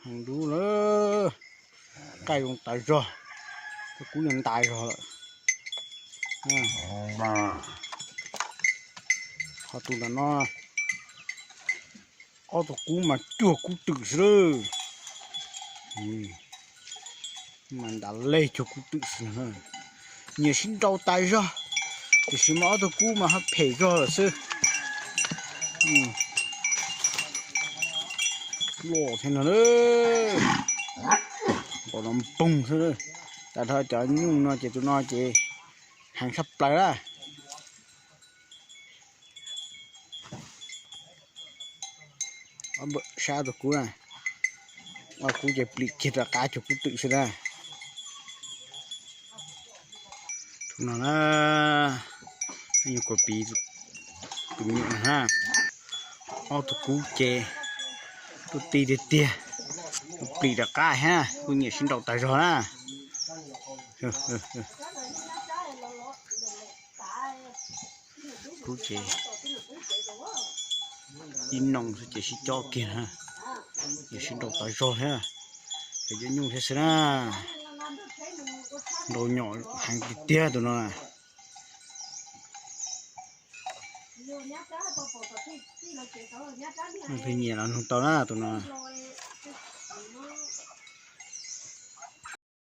Heev dub lawm, qaij zoo tas zog, tus kub yuav ntais zog lawm. Ho tus ntawm no, ob tug kub mas cuag kub twm xwb lawm. Mas ntas lej cuag kub twm xwb. Nyiam sib nraus tas zog, tiam sis mas ob tug kub mas ho phem zog lawm xwb. Loj thiab no, npaum no npoog xwb. Tas dhau cov nyuj no ces tus no ces heev tshaj plaws lawm. Saib tus kub na, ob kub ces plim kiag rov qab cuag kub twm xwb na. Tus no na, nyuam qhuav piv tus me nyuam no na, ob tug kub ces tuaj ti tiag tiag, plim rov qab thiab, kuj nyiam sib nraus tas zog na. Kub ces ib noo xwb ces sib cob kiag na, nyiam sib nraus tas zog thiab, cov nyuj thiab xwb na. Nraus nyom heev tiag tiag tus no. Leej twg nyiam los nug tau na tus no.